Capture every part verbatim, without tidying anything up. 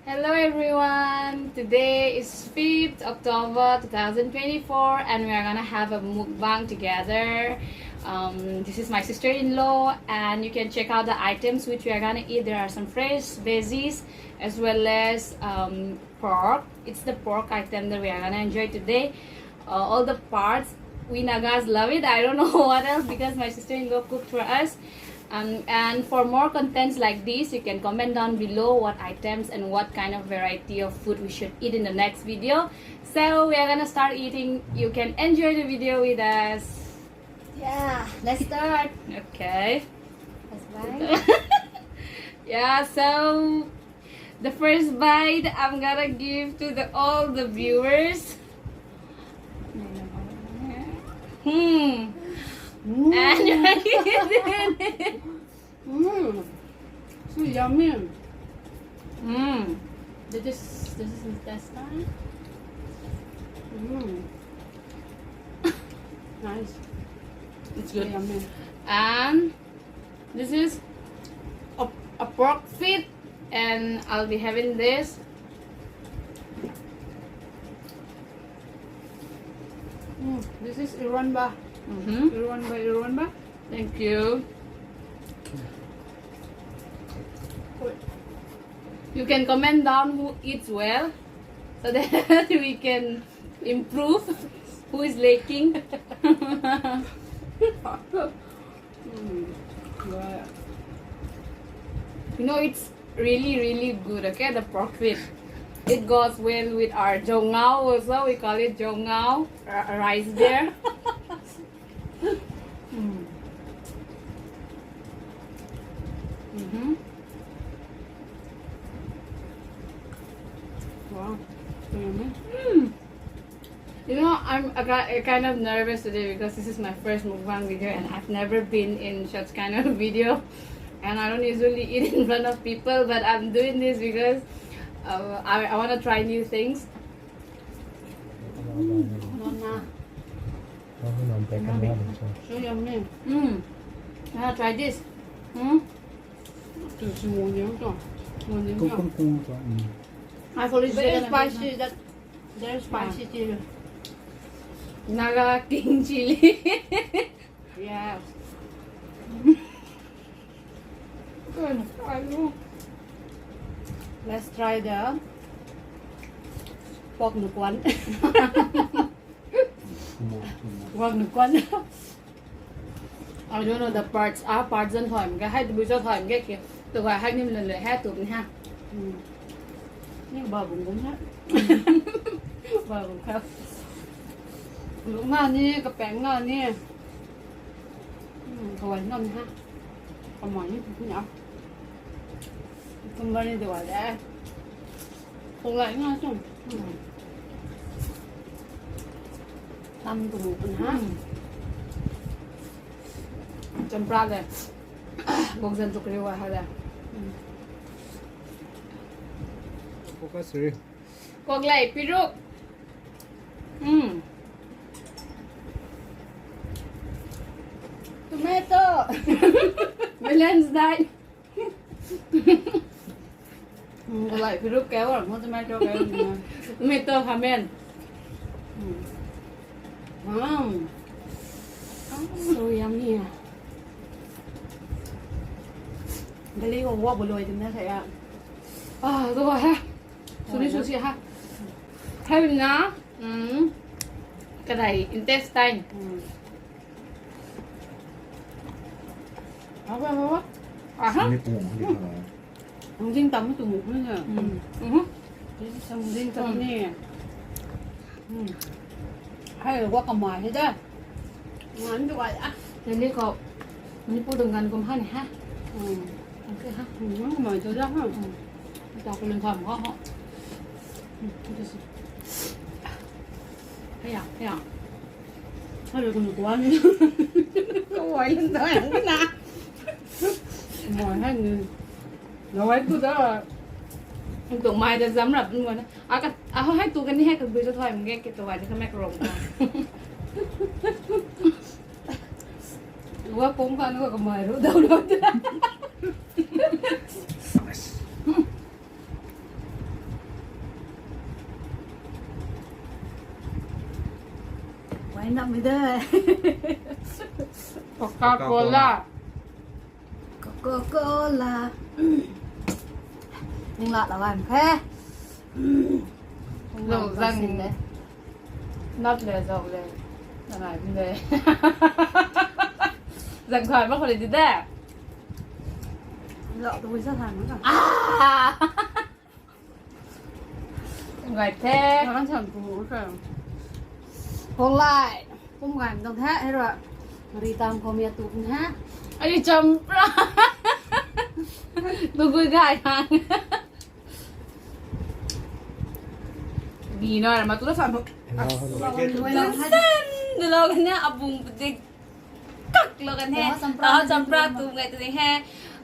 Hello everyone, today is fifth October two thousand twenty-four and we are gonna have a mukbang together. Um, this is my sister-in-law and you can check out the items which we are gonna eat. There are some fresh veggies as well as um, pork. It's the pork item that we are gonna enjoy today. Uh, all the parts, we Nagas love it. I don't know what else because my sister-in-law cooked for us. Um, and for more contents like this, you can comment down below what items and what kind of variety of food we should eat in the next video. So we are gonna start eating. You can enjoy the video with us. Yeah, let's start. Okay. Let's bye. Yeah, so the first bite I'm gonna give to the all the viewers. Hmm. Mm. And mm. So yummy. Mm. This is this is intestine. Mm. Nice. It's good. Yummy. And this is a, a pork feet, and I'll be having this. Mm, this is iranba. Mm-hmm. Iranba, iranba. Thank you. You can comment down who eats well, so that we can improve who is lacking. Mm, yeah. You know, it's really, really good, okay, the pork feet. It goes well with our zhongao also. We call it zhongao, uh, rice beer. Mm. Mm-hmm. Wow. Mm. You know, I'm a, ki- a kind of nervous today because this is my first mukbang video and I've never been in such kind of video. And I don't usually eat in front of people, but I'm doing this because uh, I, I want to try new things. Nona. So yummy. Mm. Ah, try this. Hmm? I fully very spicy. That very spicy chili. Naga king chili. Yes. Let's try the pork nukuan. Pork nukuan. I don't know the parts. Ah, parts and time. Ga hai tu buicha time ga ki. Tu ga hai nim le le hai tu ni ha. Ni ba bung bung ha. Ba bung kha. Lu nga ni, kapeng nga ni. Kawai nam ha. Kamai ni pu ni a. Tumba ni de wa de. Kawai nga chung. Tam tu mu pun ha. Champra de. Bok zan tu kri wa ha de. Focus ri. Kuak lei piruk. Mm. Tomato. Balance diet. Mm, kuak lei piruk kau, mo tomato kau. Tomato hamen. Mm. Wow. So yummy. Gali ko wa buloi tina saya. Ah, tu ha. Suni sushi ha. Hai na. Hmm. Kadai intestine. Hmm. Apa apa? Aha. Ni pung ni. Ang jing tam tu mu ni. Hmm. Mhm. Ni sang jing tam ni. Hmm. Hai wa kamai he da. Ngan tu wa ah. Ni ko. Ni pu dong gan kum ha ni ha. Hmm. Okay ha. Hmm, kamai tu da ha. Hmm. Ta ko lun tham ko ha. Hmm. Haya, haya. Haya ko ni kuan. Ko wai lun tham na. Kamai ha ni. Nawai tu da. Tumai da zam rap nunc na. Aka, aho hai tu kani hai kabui tu thoi mge ke tu wai da ka mek rong ta. Wa pom ka nu ka mai ru dau lo. Mei de. Coca-Cola. Coca-Cola. Ning la la wan khe. Lo zang. Nap le zau le. Nangai bun de. Zang khan ma khou le di de. Lo tu sa than ma ka. Ah! Ngai the. Kan chan pu ka. Hong lai. Kum gay mdang the, hei rua. Ri tam khou mia tu he. Ai champra. Nugui gay hang. Ni na ma tu la san. Hello, hello. San, dulou kan he, abung padik. Kak lou kan he. Taw champra tu ngai tu ni he.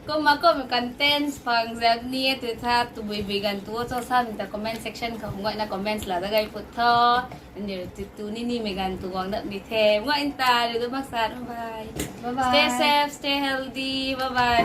Kumna kum contents phang zat ni e tu tha, tu bui bui ganv tu cho sa mi ta comment section khou nguayna comments la da gay put tho. Ani tu, tu ni ni mei ganv tu guang dat ni the. Nguay ta, ri tu mak sa, bye bye. Bye bye. Stay safe, stay healthy. Bye bye.